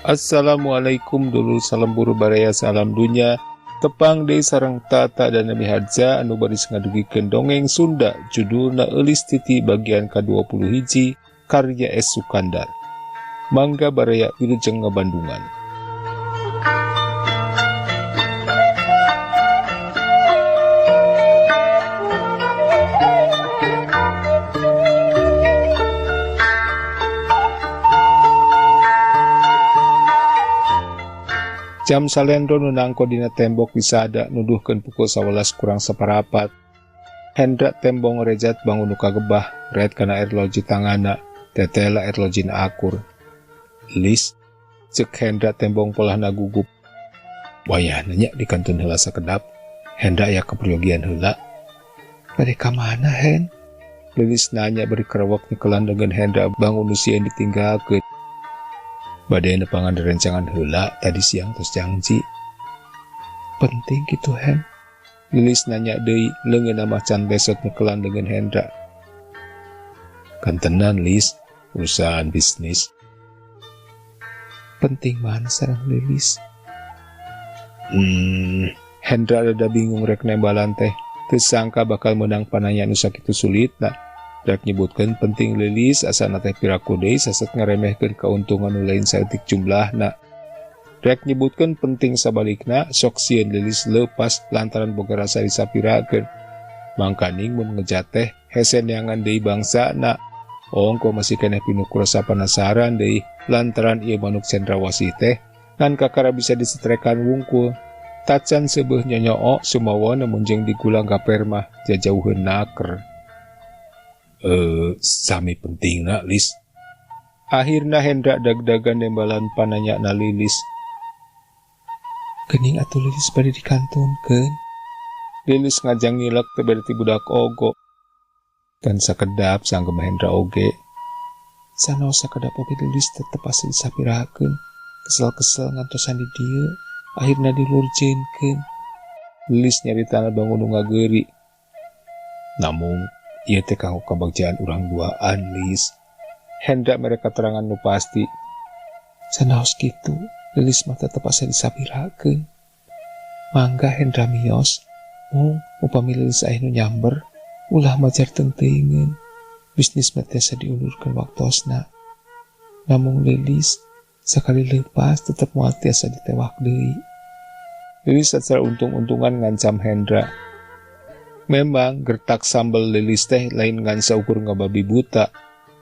Assalamualaikum dulur salembur baraya salam dunya. Tepang deui sareng Tata dan Nabi Harja anu baris ngadugikeun dongeng Sunda judulna Eulis Titi bagian ka-21 karya S. Sukandar. Mangga baraya wilujeng ngabandungan. Jam salendro nu nangko dina tembok disada nuduhkeun pukul 11 kurang saparapat. Hendra tembong rejat bangun nu kagebah, red kana erloji tangana, tetela erlojina akur. Lis, cek Hendra tembong polahna gugup. Wayahna nya dikantun heula sakedap. Hendra aya kaperyogian heula. Bade ka mana, Hen? Lilis nanya bari kerewek nyekelan dengan Hendra bangun nu sieun ditinggalkeun. Bade nepangan rencangan heula tadi siang terus janji. Penting gitu, Hen? Lilis nanya deui, leungeun mah can besot nyekelan dengan Hendra. Kantenan, Lis, urusan bisnis. Penting mana sareng Lilis? Hendra rada bingung rek nembalan teh. Teu sangka bakal meunang pananya nu sakitu sulitna. Rek nyebutkeun penting Lilis asana teh piraku deui sasat ngaremehkeun kauntungan nu lain saeutik jumlahna. Rek nyebutkeun penting sabalikna sok sieun Lilis leupas lantaran boga rasa disapirakeun. Mangkaning mun ngejat teh hese neangan deui bangsana. Ongko masih keneh pinuh ku rasa penasaran deui lantaran ieu manuk cendrawasih teh ngan kakara bisa disetrekan wungkul. Tacan seubeuh nyonyoo sumawana mun jeung digulang gaper mah jajauheun naker. Sami pentingna, Lis. Akhirna Hendra dag-dagan nembalan pananya na Lilis. Geuning atuh Lilis bade dikantunkeun. Lilis ngajang ngilek teh bade ti budak ogo. Dan sakedap sanggem Hendra oge. Sanaos sakedap oge Lilis tetep asa disapirakeun. Kesel-kesel ngantosan di dieu, akhirna dilurjeunkeun. Lilis nyaritana bangun nu ngageuri. Namung ieu teh kanggo kabagjaan urang duaan, Lis. Hendra mere katerangan nu pasti. Sanaos kitu, Lilis mah tetep asa disapirakeun. Mangga Hendra mios, mung upami Lilis aya nu nyamber, ulah majar teuingeun. Bisnis mah tiasa diundurkeun waktosna. Namung Lilis sakali leupas tetep moal tiasa ditewak deui. Lilis sacara untung-untungan ngancam Hendra. Memang gertak sambel Lilis teh lain ngan saukur ngababi buta,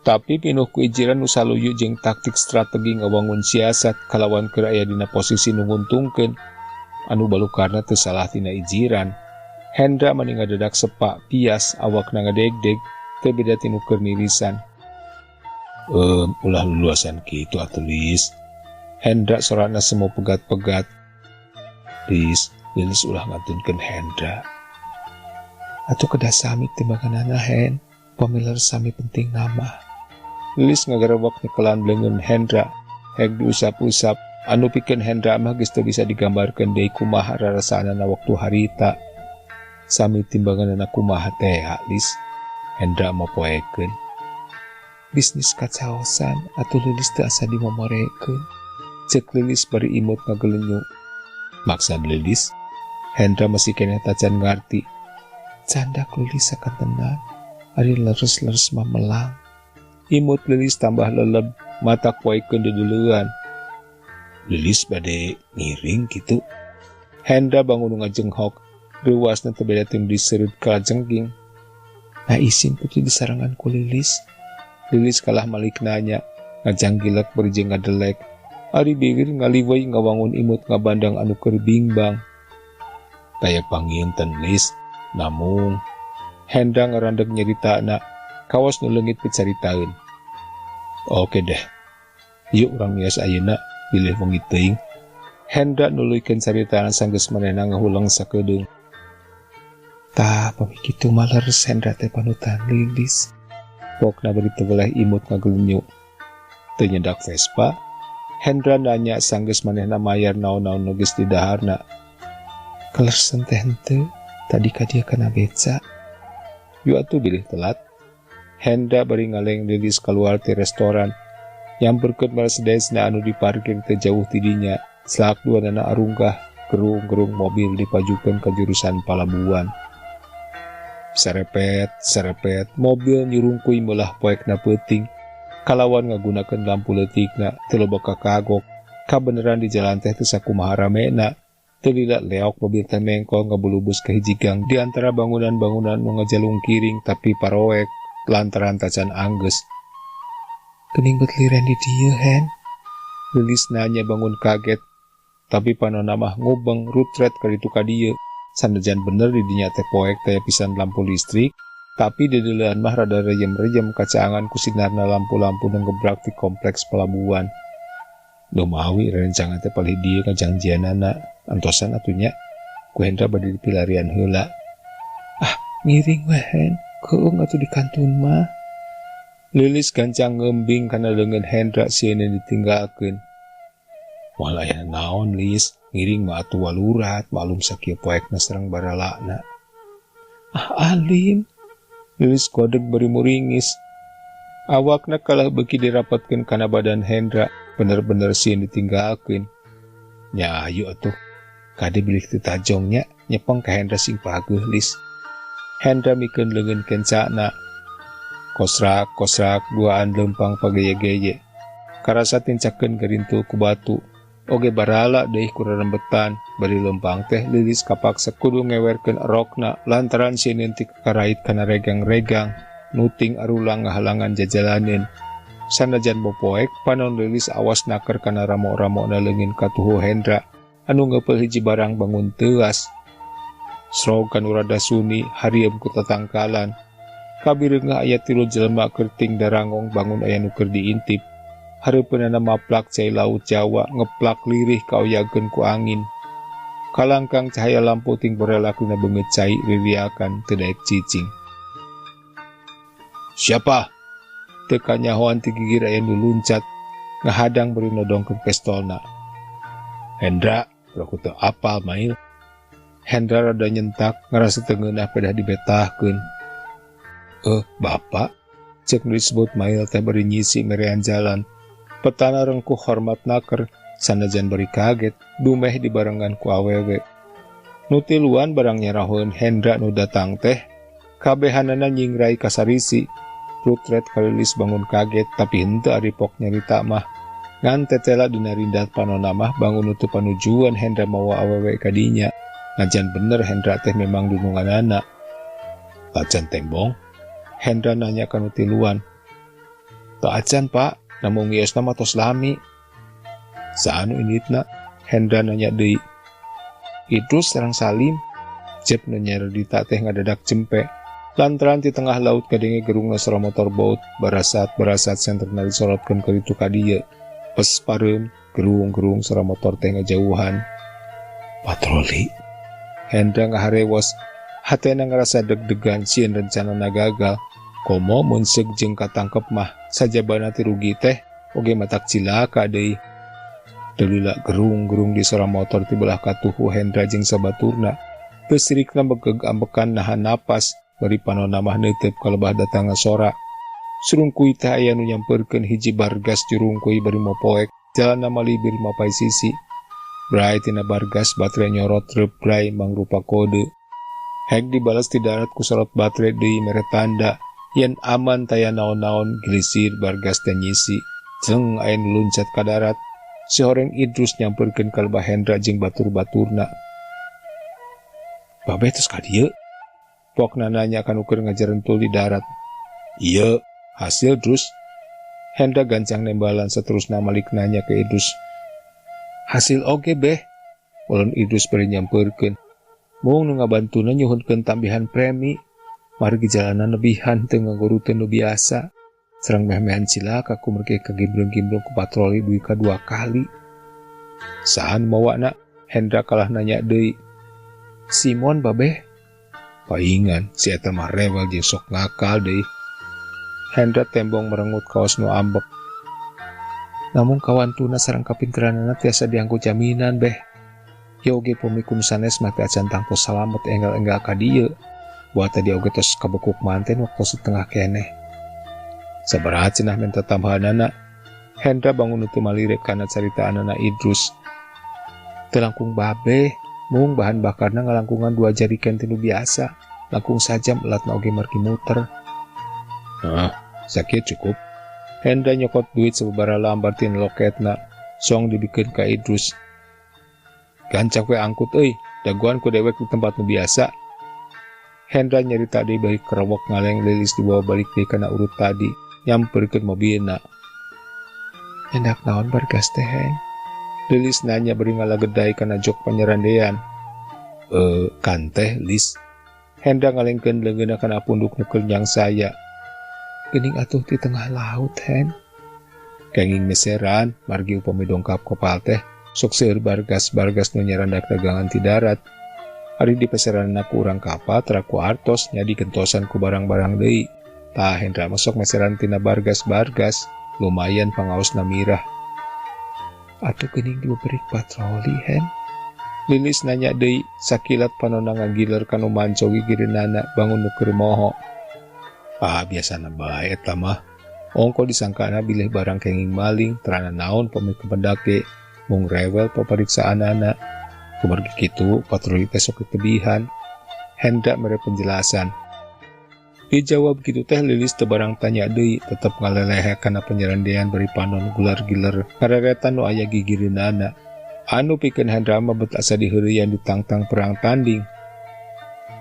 tapi pinuh ku ijiran nu saluyu jeung taktik strategi ngawangun siasat kalawan keur aya dina posisi nu nguntungkeun anu balukarna teu salah tina ijiran. Hendra mani ngadadak sepak pias awakna ngadegdeg teu beda ti nu keur nirisan. Ulah luluasan kitu atuh, Lis. Hendra sorana semu pegat-pegat. Lis, Lilis ulah ngatunkeun Hendra. Atuh kedah sami timbanganana, Hen. Pamiler sami penting nama. Lilis ngagarewek nyekelan leungeun Hendra. Hek diusap-usap. Anu pikeun Hendra mah geus teu bisa digambarkeun deui kumaha rarasaanana waktu harita. Sami timbanganana kumaha teh, Lis. Hendra mah poekeun. Bisnis kacaosan atuh Lilis teu asa dimomorekeun. Ceuk Lilis bari imut ngagelenyu. Maksad Lilis? Hendra masih keneh tacan ngarti. Candak Lilis sakantenan, ari leres-leres mah melang. Imut Lilis tambah leleb, mata poekeun diduleuan. Lilis bade ngiring kitu. Hendra bangun ngajenghok, reuasna teu beda ti nu diseureup kalajengking. Nah isin putih disarangan ku Lilis. Lilis kalah malik nanya, ngajanggilek bari jeung ngadelek. Ari bibir ngaliweuy ngawangun imut ngabandang anu keur bingbang. Taya panginten Lis. Namung Hendra ngarandeg nyeritana, kawas nu leungit picaritaeun. Oke deh. Yuk urang mios ayeuna bilih wengi teuing. Hendra nuluykeun caritana sanggeus manehna ngahuleng sakedeung. Tah, pami kitu mah leres Hendra teh panutan Lilis. Pokna bari teu weleh imut ngagelenyu. Teu nyedak Vespa? Hendra nanya sanggeus manehna mayar naon-naon nu geus didaharna. Kelersen teh henteu. Tadi ka dia kana beca. Yuk atuh bilih telat. Hendra bari ngaleng Lilis keluar ti restoran. Nyamperkeun Mercedes-na anu diparkir teu jauh ti dinya, selak duanana arungkah gerung-gerung mobil dipajukeun ka jurusan palabuhan. Serepet, serepet, mobil nyurungkuy meulah poekna peuting. Kalawan ngagunakeun lampu leutikna, teu loba kakagok. Kabeneran di jalan teh teu sakumaha ramena. Teu lila leok mobil teh mengkol ngabulubus ka hiji gang di antara bangunan-bangunan nu ngajalungkiring tapi paroek lantaran tacan anggeus. Geuning bet liren di dieu, Hen? Lilis nanya bangun kaget. Tapi panona mah ngubeng rutret ka ditu ka dieu. Sanajan bener di dinya teh poek taya pisan lampu listrik, tapi deudeulean mah rada reyem-reyem kacaangan ku sinarna lampu-lampu nu ngebrak di kompleks pelabuhan. Lumawi rerencangan teh palih dieu kajanjianana, antosan atuh nya. Ku Hendra bade dipilarian heula. Ah, ngiring we Hen, keung atuh di kantun mah. Lilis gancang ngembing kana leungeun Hendra sieun ditinggalkeun. Moal aya naon Lis, ngiring mah atuh walurat, malum sakieu poekna sareng baralana. Ah alim, Lilis kodeg bari muringis. Awakna kalah beuki dirapatkeun kana badan Hendra, bener-bener sieun ditinggalkeun. Nya ayu atuh, kade bilih teu tajong nya, nyepeng ka Hendra sing pageuh Lis. Hendra mikeun leungeun kencana. Kosrak, kosrak, duaan leumpang pageye-geye. Karasa tincakeun gerintul ku batu. Oge barala deui ku rerembetan, bari leumpang teh Lilis kapaksa kudu ngewerkeun rokna lantaran sieun ti kakarait kana regang-regang, nuting arulang ngahalangan jajalaneun. Sanajan popoek, panon Lilis awas naker kana ramo-ramona leungin katuhu Hendra, anu ngeupeul hiji barang bangun teuas. Srog kanu rada suni, harieum ku tatangkalan. Kabireungah aya tilu jelema keur ting darangong bangun aya nu keur diintip. Hareupeunana maplak cai laut Jawa ngeplak lirih kaoyageun ku angin. Kalangkang cahaya lampu ting borelak dina beungeut cai ririakan teu daek cicing. Siapa? Teu kanyahoan ti gigir aya nu luncat, ngahadang bari nodongkeun pistolna. Hendra, aku teu apal mail. Hendra rada nyentak, ngarasa teu ngeunah pedah dibetahkeun. Bapak? Cek nu disebut mail teh bari nyisi merean jalan. Petana rengkuh hormat naker, sanajan bari kaget, dumeh dibarengan ku awewe. Nu tiluan barang nyarahoeun Hendra nu datang teh, kabehanana nyingrai kasarisi. Rutret kalilis bangun kaget, tapi henteu ari pok nyarita mah. Ngan tetela dina rindat panona mah bangun nu teu panujuan Hendra mawa awewe ka dinya. Najan bener Hendra teh memang dununganana. Tacan tembong? Hendra nanya ka nu tiluan. Teu acan, Pak. Namun wiosna mah tos lami. Saanu inditna? Hendra nanya deui. Idrus sareng Salim. Cep nu nyarita teh ngadadak cempe. Lantaran di tengah laut kadenge gerungna sora motor boat, barasat-barasat senterna disorotkeun ka ditu ka dieu. Pes pareum, gerung-gerung sora motor teh ngajauhan. Patroli. Hendra ngaharewos, hatena ngarasa deg-degan sieun rencanana gagal. Komo mun seug jeung katangkep mah sajabana ti rugi teh oge matak cilaka deui. Delila gerung-gerung di sora motor ti belah katuhu Hendra jeung sabaturna. Pesirikna megeg ambekan nahan napas, bari panona mah neuteup kalebah datangna sora. Surungkuy teh aya nu nyampeurkeun hiji bargas jurungkuy bari mopoek, jalanna malibir mapai sisi. Brai tina bargas baterai nyorot reup brai mangrupa kode. Hek dibalas ti darat ku sorot baterai deui mere tanda. Yen aman taya naon-naon gelisir bargas teh nyisi. Jeng aya nu luncat ka darat. Si horeng Idrus nyampeurkeun kalebah Hendra jeung batur-baturna. Babeh tos ka dieu? Pokna nanya kanu keur ngajarentul di darat. Ieu, hasil Drus. Hendra gancang nembalan seterusna malik nanya ke Idrus. Hasil oge beh. Ulun Idrus bari nyampeurkeun. Mung nu ngabantuna nyuhunkeun tambihan premi. Margi jalanan lebihan teu ngaguruteun nu biasa. Sareng meh-mehan cilaka ku mergi kagimbrung-gimbrung ku patroli dugi ka 2 kali. Saha nu mawana? Hendra kalah nanya deui. Simon babeh. Paingan si eta mah rewel jeung sok ngakal deui. Hendra tembong merengut kaos nu ambek. Namun kawantuna sareng kapinteranana tiasa dianggo jaminan beh. Yoge pamikun sanes mah teh acan tangtos salamet enggal-enggal ka dieu. Buat tadi oge tos kabekuk manten waktu setengah keneh. Sabaraha cenah minta tambahanana. Hendra bangun teu malire kana caritaanana Idrus. Teu langkung babeh, mung bahan bakarna ngalangkungan 2 jariken ti nu biasa. Langkung sajam elatna oge margi muter. Nah, sakieu cukup. Hendra nyokot duit sababaraha lambar tina loketna, song dibikeun ka Idrus. Gancak we angkut euy, dagoan ku dewek di tempat nu biasa. Hendra nyarita deui bari kerewek ngaleng Lilis dibawa balik deui kana urut tadi, nyamperkeun mobilna. Hendak naon bargas teh, Heng? Lilis nanya bari ngalagedai kana jok panyarandean. Kan teh, Lis. Hendra ngalengkeun leungeunna kana punduk nu keur nyangsaya. Geuning atuh di tengah laut, Heng. Kenging meseran, margi upami dongkap kapal teh, sok seueur bargas-bargas nu nyarandak dagangan ti darat. Ari di peseranna ku urang kapal tara ku artos nya digentosan ku barang-barang deui. Tah Hendra mah sok meseran tina bargas-bargas, lumayan pangaosna mirah. Atuh geuning diberi patroli, Hen. Lilis nanya deui, sakilat panona ngagiler kanu manco gigireunana bangun nu keur moho. Ah, biasana bae eta mah. Ongko disangkana bilih barang kenging maling, terana naon pami kependak ge, mung rewel papariksaanana. Kumargi kitu, patroli teh sok ditebihan. Hendra mere penjelasan. Dijawab gitu teh Lilis teu barang tanya deui, tetep ngalelehe kana panyarandean bari panon gular-giler ngareretan nu aya gigireunana. Anu pikeun Hendra mah bet asa diheureuyan ditangtang perang tanding.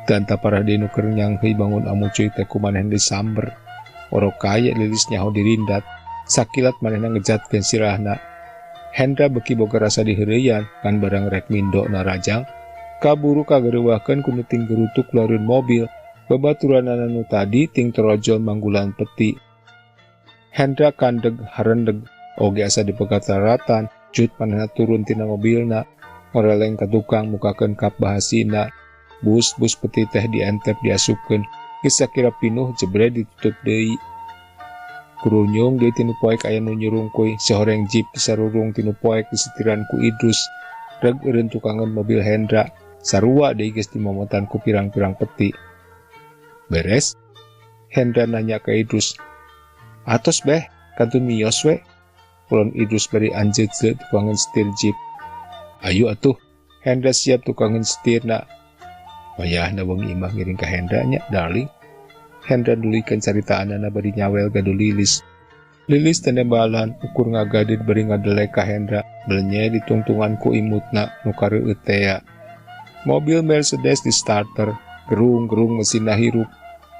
Dan taparah deui nu keur nyangheui bangun amucuy teh ku manehna disamber. Orok kaya Lilis nyaho dirindat, sakilat manehna ngejatkeun sirahna. Hendra beuki boga rasa diheureuyan kan barang rek mindo narajang, kaburu kagereuwahkeun ku nu ting gerutuk lareun mobil. Babaturanana nu tadi ting torojol manggulan peti. Hendra kandeg harendeg, oge asa dipegataratan, cut manehna turun tina mobilna, ngoreleng ka tukang mukakeun kap bahasina. Bus-bus peti teh dientep diasupkeun, geus sakira pinuh jebre ditutup deui. Kurunyung deui tinu poek aya nu nyurungkuy, sehoreng jeep disarurung tinu poek disetiran ku Idrus. Reg eureun tukangeun mobil Hendra, sarua deui geus dimomotan ku pirang-pirang peti. Beres? Hendra nanya ke Idrus. Atos beh, kantun mios we. Kulon Idrus bari anjeut tukangeun setir jeep. Ayo atuh, Hendra siap tukangeun setirna. Wayahna wengi imah ngiring ka Hendra nya, darling. Hendra nuluykeun caritaanana bari nyawel gaduh Lilis. Lilis tenembalan ukur ngagadit bari ngadelek ka Hendra, belenye ditungtungan ku imutna nu kareueut tea. Mobil Mercedes di starter, gerung-gerung mesinna hirup.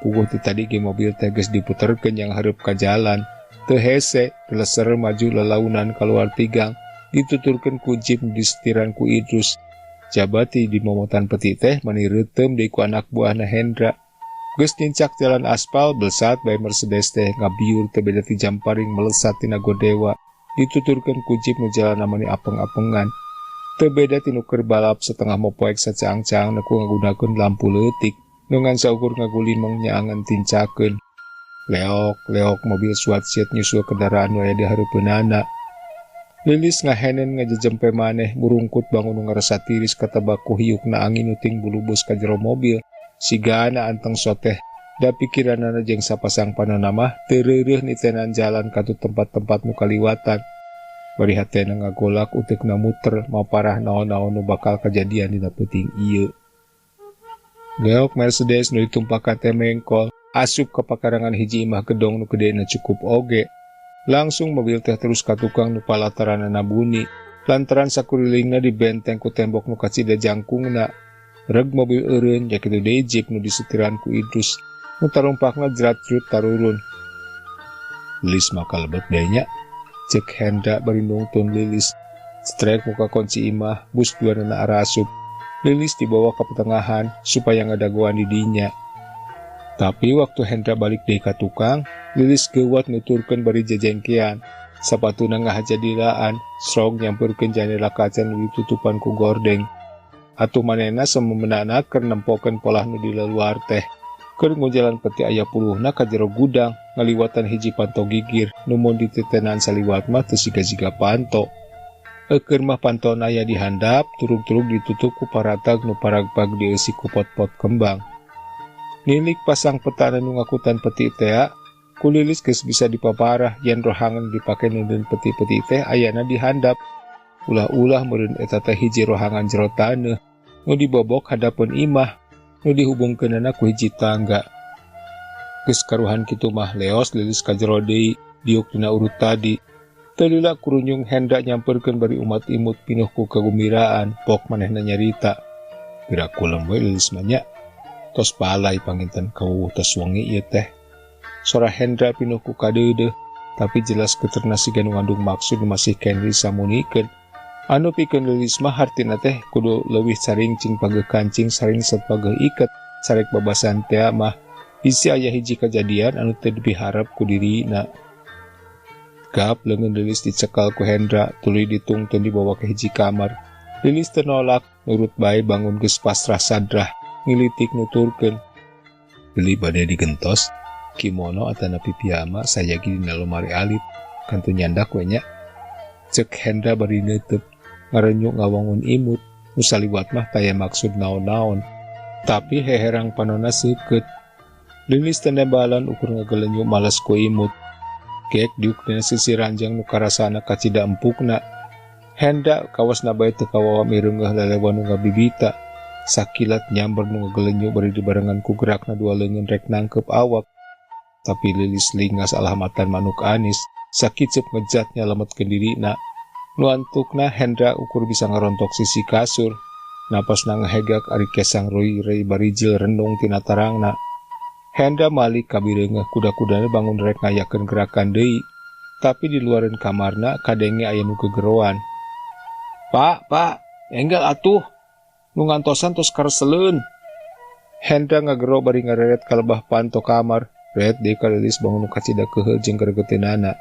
Puguh ti tadi ge mobil teh geus diputerkeun yang hareup ka jalan. Teu hese, geleser maju lalaunan kaluar tigang, dituturkeun ku jeep nu disetiran ku Idrus. Jabati di momotan peti teh mani reuteum deui ku anak buahna Hendra. Geus nincak jalan aspal, belesat bae Mercedes teh ngabiur teu beda ti jamparing melesat tina godewa. Dituturkeun ku jeep nu jalanna mani apeng-apengan. Teu beda ti nu keur balap setengah mopoek sacaang-caang nu ngagunakeun lampu leutik. Nu ngan saukur ngagulimeng nyaangan tincakeun. Leok-leok mobil suat siet nyusul kendaraan nu aya di hareupeunana. Lilis ngahenen ngajejempe maneh burungkut bangun nu ngarasa tiris katebak ku hiukna angin nu ting bulubus ka jero mobil. Sigana anteng soteh da pikiranana jeung sapasang panona mah teu reureuh nitenan jalan ka tempat-tempat nu kaliwatan. Bari hatena ngagolak uteukna muter maparah naon-naon nu bakal kajadian dina peuting ieu. Geok Mercedes nu ditumpakan teh mengkol asup ka pakarangan hiji imah gedong nu gedena cukup oge. Langsung mobil teh terus ka tukang nu palataranana buni. Lantaran sakurilingna dibenteng ku tembok nu kacida jangkungna. Reg mobil eureun jakitu deui jeep nu disetiran ku Idrus. Nu tarumpakna jrat-jrut tarurun. Lilis mah kalebet deui nya. Cek Hendra bari nungtun Lilis. Strek muka kunci imah, bus duanana arasup. Lilis dibawa ke pertengahan supaya ngadagoan di dinya. Tapi waktu Hendra balik deui ka tukang, Lilis geuwat nuturkeun bari jejengkean. Sapatuna ngahaja dilaan, strong nyamperkeun jandela kaca nu ditutupan ku gordeng. Atuh manehna samemenana keur nempokeun polah nu di luar teh. Keur ngujalan peti aya puluhna ka jero gudang, ngaliwatan hiji panto gigir, nu mun dititenan saliwat mah teu siga-siga panto. Eukeur mah pantona aya di handap, turug-turug ditutup ku paratag nu paragbag dieusi ku pot-pot kembang. Nilik pasang petana nu ngakutan peti tea, Ku Lilis geus bisa dipaparah yen rohangan dipake neundeun peti-peti teh ayana di handap. Ulah-ulah meureun eta teh hiji rohangan jero taneuh nu dibobok hadapeun imah nu dihubungkeunana ku hiji tangga. Geus karuhan kitu mah leos Lilis ka jero deui diuk dina urut tadi. Teu lila kurunyung Hendra nyamperkeun bari umat imut pinuh ku kagumbiraan pok manehna nyarita. Gerak kulem we Lilis mah nya. Tos palai panginten kawuwuh tos wengi ieu teh. Sora Hendra pinuh ku kadeudeuh, tapi jelas geterna siga nu ngandung maksud nu masih keneh disamunikeun. Anu pikeun Lilis mah hartina teh kudu leuwih caringcing pageuh kancing saringset pageuh iket sarek babasan tea mah bisi aya hiji kajadian anu teu dipiharep ku dirina. Gap leungeun Lilis dicekal ku Hendra tuluy ditungtun dibawa ke hiji kamar. Lilis teu nolak, nurut bae bangun geus pasrah sadrah, ngilitik nuturkeun. Beli bade digentos, kimono atanapi piyama sayagi dina lomari alit, kantun nyandak we nya. Cek Hendra bari neuteub, ngarenyuk ngawangun imut, nu saliwat mah taya maksud naon-naon. Tapi heherang panona seukeut. Lilis teu nembalan ukur ngagelenyuk males ku imut. Gek diuk dina sisi ranjang nu karasana kacida empukna. Hendra kawasna bae teu kawawa mireungeuh lelewan nu ngabibita. Sakilat nyamber nu ngagelenyuk bari dibarengan ku gerakna dua leungeun rek nangkep awak. Tapi Lilis lingas alhamatan manuk anis, sakiceup ngejatnya lemetkeun dirina. Nu antukna Hendra ukur bisa ngarontok sisi kasur. Napasna ngahegak ari kesang reuy-reuy barijil renung tina tarangna. Hendra malik kabireungeuh kuda-kudana bangun rek ngayakeun gerakan deui. Tapi di luareun kamarna kadenge aya nu gegeroan. Pak, pak, enggal atuh. Nu ngantosan tos kareseleun. Hendra ngagero bari ngareret ka lebah panto kamar. Ret deui ka Lilis bangun nu kacida keheul jeung gregeteunana.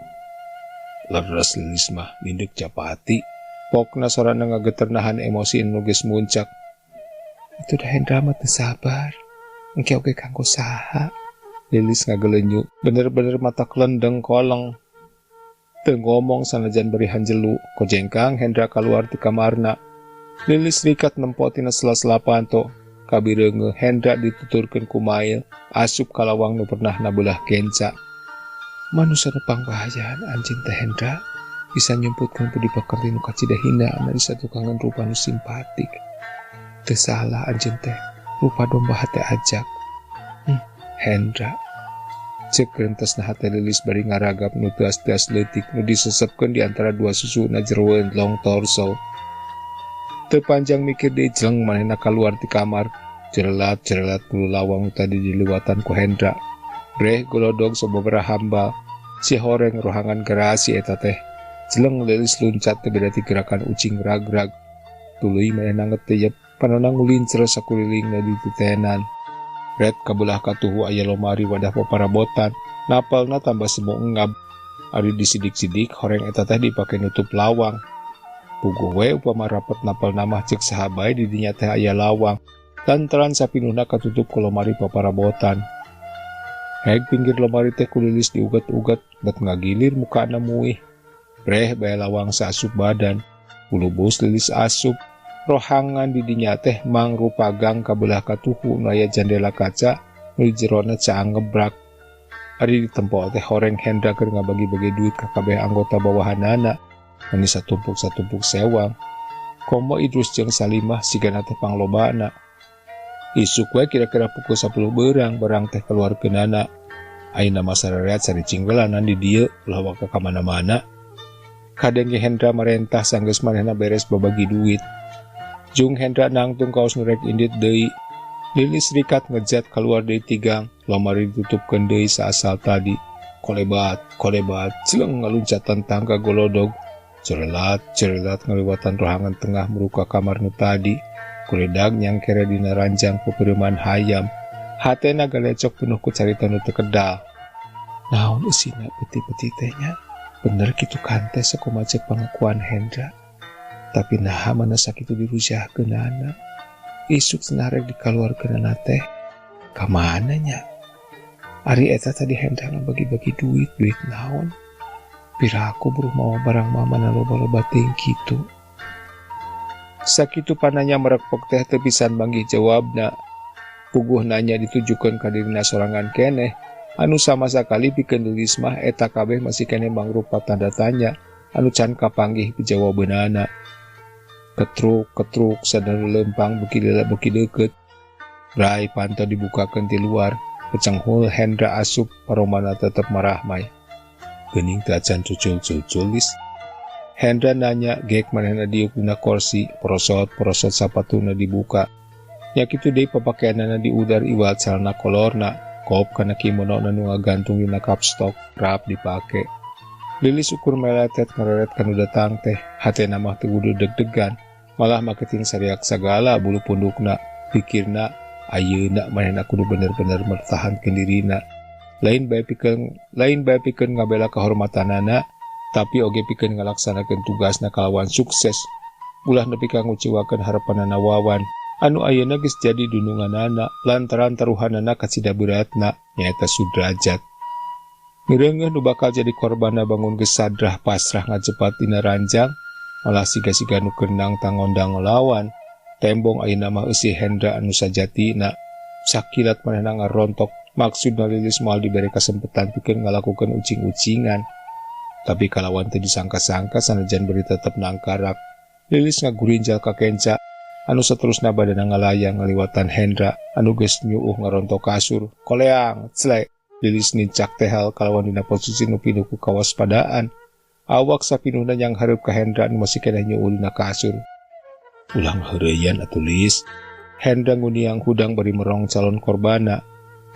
Leres Lilis mah mindek capati. Pokna sorana ngageter nahan emosi nu geus muncak. Atuh da Hendra mah teu sabar. Engke oge kanggo saha? Lilis ngagelenyu, bener-bener mata kelendeng koleng. Teu ngomong sanajan bari hanjelu, kojengkang Hendra kaluar ti kamarna. Lilis rikat nempo tina sela-sela panto. Kabireungeuh Hendra dituturkeun ku Mail, asup ka lawang nu pernah nabelah kenca. Manusa nu pangbahayaan anjeun teh Hendra, bisa nyumputkeun budi pekerti nu kacida hina anu disatukangan rupa nu simpatik. Teu salah anjeun teh, rupa domba hate ajak. Hendra. Cek rentesna hate Lilis bari ngaragap nu teas-teas leutik nu disesepkeun di antara dua susuna jeroeun long torso. Teu panjang mikir deui jeleng manehna kaluar ti kamar. Jerelat-jerelat bulu lawang nu tadi diliwatan ku Hendra. Breh golodog sababaraha hambal. Si horeng rohangan garasi eta teh. Jeleng Lilis luncat teu beda ti gerakan ucing rag-rag. Tuluy manehna ngeteyep panona ngulincer sakulilingna di titenan. Red kabelah katuhu aya lomari wadah paparabotan. Napalna tambah semu engab. Ari disidik-sidik horeng eta teh dipake nutup lawang. Puguh we upama rapet napal namah cek saha bae di dinya teh aya lawang. Lantaran sapinuhna katutup ku lomari paparabotan. Heg pinggir lomari teh ku Lilis diuget-uget bet ngagilir mukana muih. Breh bae lawang saasup badan. Kulubus Lilis asup. Rohangan di dinya teh mangrupa gang kabelah katuhu nu aya jandela kaca nu di jerona caang ngebrak. Ari ditempo teh horeng Hendra keur ngabagi-bagi duit ka kabeh anggota bawahanana. Meni satumpuk-satumpuk sewang. Komo Idrus jeung Salimah sigana teh panglobana. Isuk we kira-kira pukul 10 berang berang teh keluarkeunana. Ayeuna mah sarereat sari cinggelanan di dieu ulah waka ka mana-mana. Kadenge Hendra marentah sanggeus manehna beres babagi duit. Jung Hendra nangtung kaos nu rek indit deui. Lilis rikat ngejat keluar deui tigang, lomari ditutupkeun deui saasal tadi. Kolebat, kolebat, jeleng ngaluncatan tangga golodog. Cerelat, cerelat ngaliwatan rohangan tengah meruka kamar nu tadi. Kuledag nyangkere dina ranjang pepeureman hayam. Hatena galecok penuh ku carita nu teu kedal. Naon eusina peti-peti teh nya? Bener kitu kan teh sakumaha cek pangakuan Hendra. Tapi naha mana sakitu dirujahkeunana. Isuk cenah rek dikaluarkeunana teh. Ka mana nya? Ari eta tadi Hendra ngabagi-bagi duit, duit naon? Piraku buruh mawa barang mama na loba-loba teuing kitu. Sakitu pananya merekpek teh teu pisan manggih jawabna. Puguh nanya ditujukeun ka dirina sorangan keneh. Anu sama sakali pikeun Lilis mah eta kabeh masih keneh mangrupa tanda tanya anu can kapanggih pijawabeunana. Ketruk ketruk sadar lempang beuki lila beuki deukeut. Rai panto dibukakeun ti luar, pecenghul Hendra asup paromana tetep marahmai. Geuning teu acan cucul-cucul Lis. Hendra nanya gek manehna diuk dina kursi, porosot-porosot sapatuna dibuka. Nya kitu deui papakeanana diudar iwal calana kolorna, kop kana kimono nu ngagantung dina kapstok, rap dipake. Lilis ukur meletet ngereret kanu datang teh, hatena mah teu kudu deg-degan, malah maketing sariak sagala bulu pundukna, pikirna ayeuna manehna kudu bener-bener mertahankeun dirina. Lain bae pikeun ngabela kehormatanana, tapi oge pikeun ngalaksanakeun tugasna kalawan sukses. Ulah nepi ka ngucewakeun harepanana Wawan, anu ayeuna geus jadi dununganana lantaran taruhanana kacida beratna nyaeta Sudrajat. Mireungeuh nu bakal jadi korbanna bangun geus sadrah pasrah ngajepat dina ranjang, malah siga-siga nu keunang tangondang ngelawan. Tembong ayeuna mah eusi Hendra anu sajatina. Sakilat manehna ngarontok, maksudna Lilis moal dibere kasempetan pikeun ngalakukeun ucing-ucingan. Tapi kalawan teu disangka-sangka sanajan beri tetep nangkarak. Lilis ngagurinjal ka kenca, anu saterusna badana ngalayang ngaliwatan Hendra anu geus nyuuh ngarontok kasur. Koleang, clek. Lilis nincak tehal kalawan dina posisi nu pinuh ku kawaspadaan. Awak sapinuhna yang hareup ka Hendra anu masih keneh nyuuh dina kasur. Ulah ngaheureyan atuh Lis. Hendra nguniang hudang bari merong calon korbana.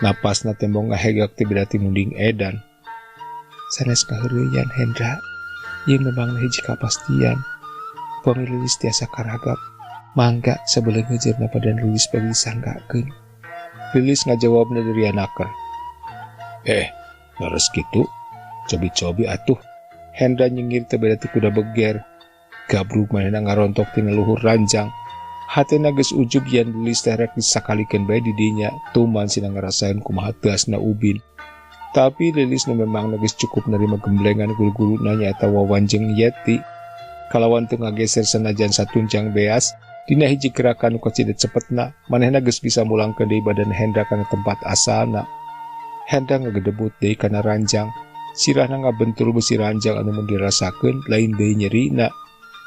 Napasna tembong ngahegak teu beda ti munding edan. Sanes ngaheureyan Hendra, ieu memang hiji kapastian. Upami Lilis tiasa karagap, mangga sabeuleung ngejeurna badan Lilis bari disanggakeun. Lilis ngajawabna dari anaker. Leres kitu? Cobi-cobi atuh. Hendra nyengir teu beda ti kuda beger. Gabrug manehna ngarontok tina luhur ranjang. Hatena geus ujub yen Lilis teh rek disakalikeun bae di dinya, tuman sina ngarasaeun kumaha teasna ubin. Tapi Lilis nu memang geus cukup nerima gemblengan guru-guruna nyaeta Wawan jeung Yeti. Kalawan teu ngageser sanajan satunjang beas, dina hiji gerakan nu kacida cepetna, manehna geus bisa mulangkeun deui badan Hendra kana tempat asalna. Hendra ngagedebut deui kana ranjang. Sirahna ngabentur besi ranjang anu mun dirasakeun lain deui nyerina.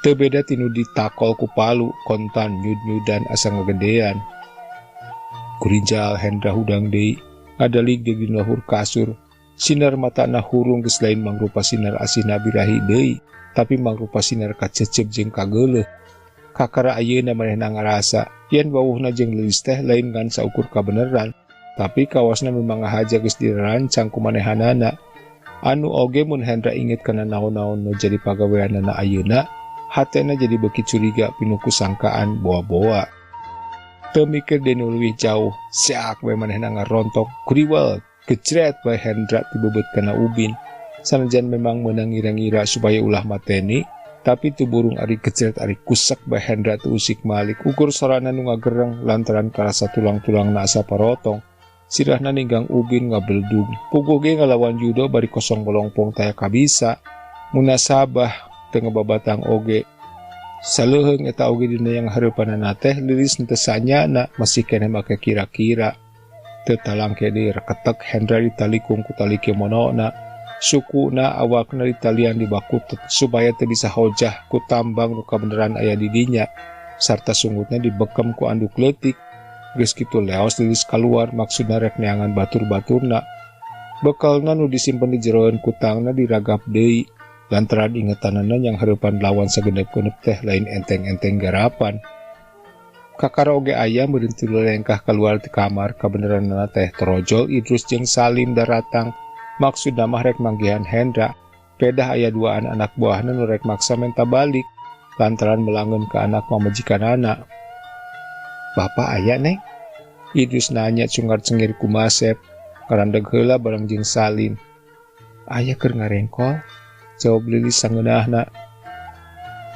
Teu beda tinu ditakol ku palu, kontan nyud-nyudan asa ngagedean. Kurinjal Hendra hudang deui, ngadalig deui dina luhur kasur. Sinar matana hurung geus lain mangrupa sinar asina birahi deui, tapi mangrupa sinar kacecep jeung kageuleuh. Kakara ayeuna manehna ngarasa yen wawuhna jeung Lilis teh lain ngan saukur kabeneran, tapi kawasna memang ngahaja geus dirancang ku manehanana. Anu oge mun Hendra inget kana naon-naon nu jadi pagaweanana ayeuna, hatena jadi beuki curiga pinuh ku sangkaan boa-boa. Teu mikir deui nu leuwih jauh, siak we manehna ngarontok, kuriwel, gejret bae Hendra tibebeut kana ubin. Sanajan memang meunang ngira-ngira supaya ulah mateni, tapi tu burung ari gejret ari kusek bae Hendra teu usik malik. Ukur sorana nu ngagereng lantaran karasa tulang-tulangna asa parotong. Sirahna ninggang ubin ngabeldug. Puguh ge ngalawan judo bari kosong bolongpong taya kabisa. Munasabah teu ngababatang oge. Saleuheung eta oge dina yang hareupanana teh Lilis teu sanyana masih keneh make kira-kira. Teu talangke deui reketek Hendra ditalikung ku tali kimonona. Sukuna awakna ditalian dibakutut supaya teu bisa hojah ku tambang nu kabeneran aya di dinya. Sarta sungutna dibekem ku anduk leutik. Geus kitu leos Lilis kaluar maksudna rek neangan batur-baturna. Bekalna nu disimpen di jeroan kutangna diragap deui. Lantaran ingetanana yang hareupan lawan sagenep-genep teh lain enteng-enteng garapan. Kakara oge aya meureun tilu lengkah kaluar ti kamar kabeneranana teh torojol Idrus jeung Salim daratang. Maksudna mah rek manggihan Hendra. Pedah aya duaan anak buahna nu rek maksa menta balik lantaran melangeun ka anak pamajikanana. Bapak aya neng? Idrus nanya cungar-cengir ku Masep. Karandeg heula bareng jeung Salim. Aya keur ngarengkol? Jawab Lilis sangeunahna.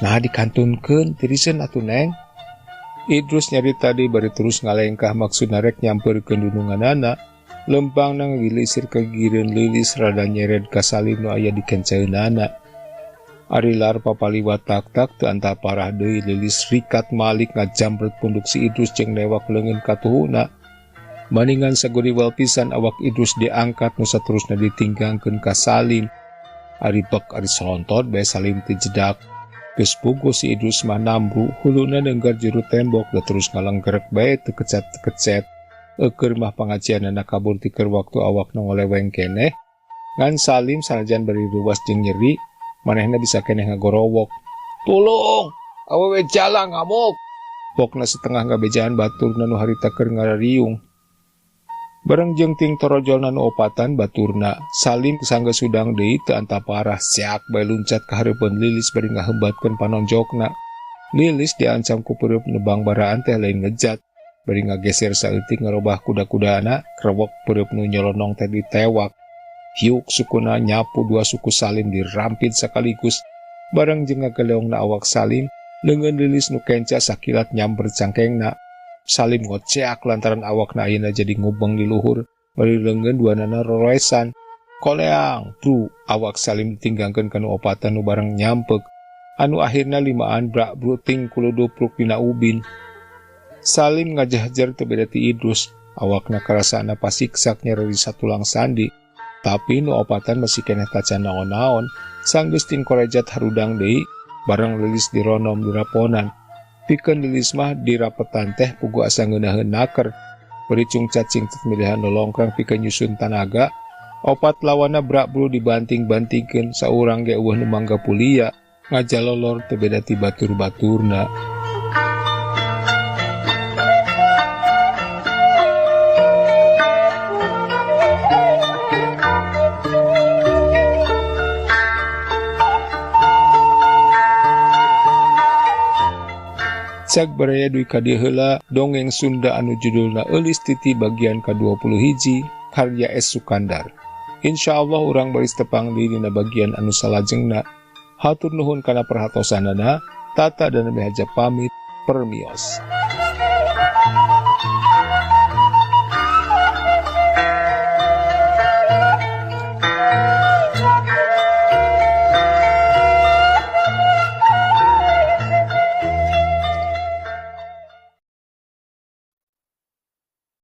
Nah dikantunkeun tiriseun atuh neng. Idrus nyari tadi bari terus ngalengkah maksudna rek nyamperkeun dununganana. Lempangna ngagilisir ka gigireun Lilis rada nyered ka Salim nu aya di kenceunana. Ari lar papaliwat tak-tak teu anta parah deui Lilis rikat malik ngajambret punduk si Idrus jeung newak leungeun katuhuna. Maningan saguriwal pisan awak Idrus diangkat nu saterusna ditinggangkeun ka Salim. Ari bek ari selontot bae Salim teu jedak. Geus puguh si Idrus mah nambru huluna neunggar jero tembok da terus ngalenggerek bae teu kecat-kecet. Eukeun mah pangajianana kabur ti keur waktu awakna ngoleweng keneh. Ngan Salim sanajan bari ruas jeung nyeri, manehna bisa keneh ngagorowok. Tulung, awewe jalang ngamuk. Pokna setengah ngabejaan baturna nu harita keur ngarariung. Bareng jeung ting torojolna nu opatan baturna, Salim sanggeus sudang deui teu antaparah siak bae luncat ka hareupeun Lilis bari ngahembatkeun panonjokna. Lilis diancam ku peureub nebang baraan teh lain ngejat, bari ngageser saeutik ngarobah kuda-kudana, krewek peureub nu nyolonong teh ditewak. Hiuk sukuna nyapu dua suku Salim dirampit sekaligus. Bareng jeung ngageleongna awak Salim, leungeun Lilis nu kenca sakilat nyamber cangkengna. Salim ngoceak lantaran awakna ayeuna jadi ngubeng di luhur, bari leungeun duanana roroesan. Koleang, bru, awak Salim ditinggangkeun kana opatan nu bareng nyampek. Anu akhirna limaan brak bru ting kuludupruk dina ubin. Salim ngajahjer teu beda ti Idrus, awakna karasaana pasiksak nyereri satulang sandi. Tapi nu opatan masih keneh tacan naon-naon, sanggeus ting korejat harudang deui, bareng Lilis dironom diraponan. Pikeun Lilis mah dirapetan teh pugu asa ngeunaheun naker. Bari cungcat cingcut milihan lolongkrang pikeun nyusun tanaga, opat lawanna brak bru dibanting-bantingkeun saurang ge eueuh nu mangga pulia, ngajalolor teu beda ti batur-baturna. Cag baraya dugi ka dieu heula dongeng Sunda anu judulna Eulis Titi bagian ka-21 karya S. Sukandar. Insyaallah urang baris tepang deui dina bagian anu salajengna. Hatur nuhun kana perhatosanana, Tata dan Haja pamit, permios.